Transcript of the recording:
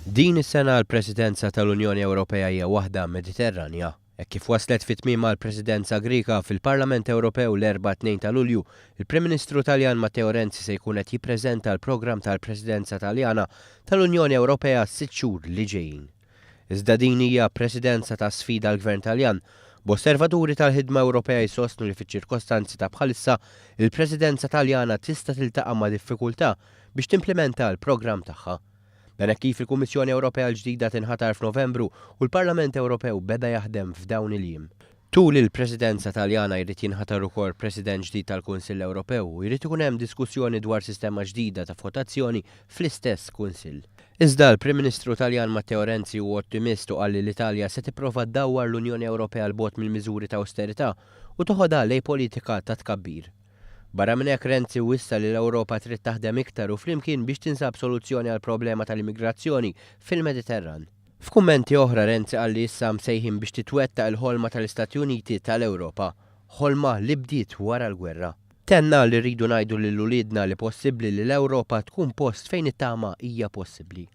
Din is-sena l-Presidenza tal-Unjoni Ewropea hija waħda Mediterranja. Hekk kif waslet fi tmiemha l-Presidenza Griega fil-Parlament Ewropew l-Erbgħa 2 ta' Lulju, il-Prim Ministru Taljan Matteo Renzi se jkun qed jippreżenta l-programm tal-Presidenza Taljana tal-Unjoni Ewropea għas-sitt xhur li ġejjin. Iżda din hija Presidenza ta' sfida għall-Gvern Taljan, b'osservaturi tal-ħidma Ewropea jsostnu li fiċ-ċirkostanzi ta' bħalissa, il-Presidenza Taljana tista' tiltaqa' ma' diffikultà biex timplimenta l-programm tagħha. Dan hekk kif il-Kummissjoni Ewropea l-ġdida tinħatar f'Novembru u l-Parlament Ewropew beda jaħdem f'dawn il-jiem. Tul il-Presidenza Taljana jrid jinħatar ukoll President ġdid tal-Kunsill Ewropew u jrid ikun hemm diskussjoni dwar sistema ġdida ta' votazzjoni fl-istess Kunsill. Iżda l-Prim Ministru Taljan Matteo Renzi hu ottimist u qal li l-Italja se tipprova ddawwar l-Unjoni Ewropea 'l bogħod mill-miżuri ta' awsterità u toħodha lejn politika ta' tkabbir. Barra minn hekk Renzi wissa li l-Ewropa trid taħdem iktar u flimkien biex tinsab soluzzjoni għall-problema tal-immigrazzjoni fil-Mediterran. F'kummenti oħra Renzi qal li issa msejħin biex titwettaq il-ħolma tal-Istati Uniti tal-Ewropa, ħolma li bdiet wara l-gwerra. Tenna li rridu ngħidu lil uliedna li possibbli li l-Ewropa tkun post fejn it-tama hija possibbli.